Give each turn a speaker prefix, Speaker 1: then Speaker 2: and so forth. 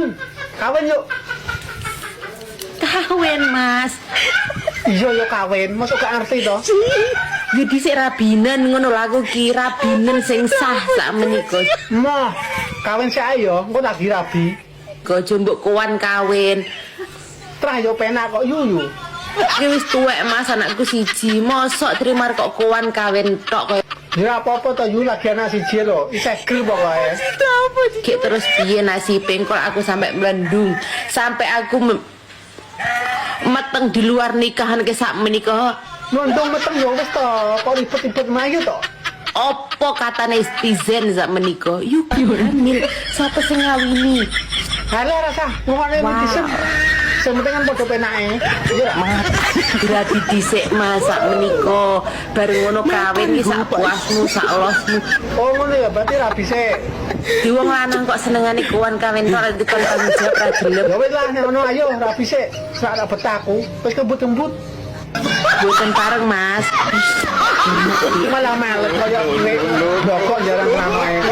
Speaker 1: Yu, kawin yuk.
Speaker 2: Kawin, Mas.
Speaker 1: Iya yo kawin, mosok gak ngerti to?
Speaker 2: Yo dhisik rabinen ngono lho, aku ki rabinen sing sah sak menika.
Speaker 1: Moh, kawin sik ae yo, engko lagi rabi.
Speaker 2: Aja mbok kowan kawin.
Speaker 1: Trah yo penak kok, Yu yu.
Speaker 2: Ki wis tuwek, Mas, anakku siji. Mosok terima kok kowan kawin tok koyo
Speaker 1: Ya apa-apa to, Yu, lagi anak siji lho, isih ger pokoke.
Speaker 2: Ki terus piye nasibe engko aku sampai melendung, sampai aku meteng di luar nikahan ke sak menika.
Speaker 1: Nundung meteng yo wis to, kok ribet-ribet mayu to.
Speaker 2: Opo katane netizen sak menika? Yu hamil, sapa sing ngawini?
Speaker 1: Halah, rasah ngomongane netizen. Sing penting kan padha penake. Iya ra?
Speaker 2: Berarti dhisik, Mas, sak menika, bareng ngono kawin ki sak puasmu, sak losmu.
Speaker 1: Oh, ngono ya, berarti rabi sik.
Speaker 2: Di wong lanang kok senengane kuwan kawin tok, dikon tanggung jawab ra gelem.
Speaker 1: Ya wis lah, nek ngono ayo rabi sik. Sak ra betah aku, wis kembut-kembut.
Speaker 2: Mboten pareng, Mas.
Speaker 1: Malah males kaya kowe kok jarang namae.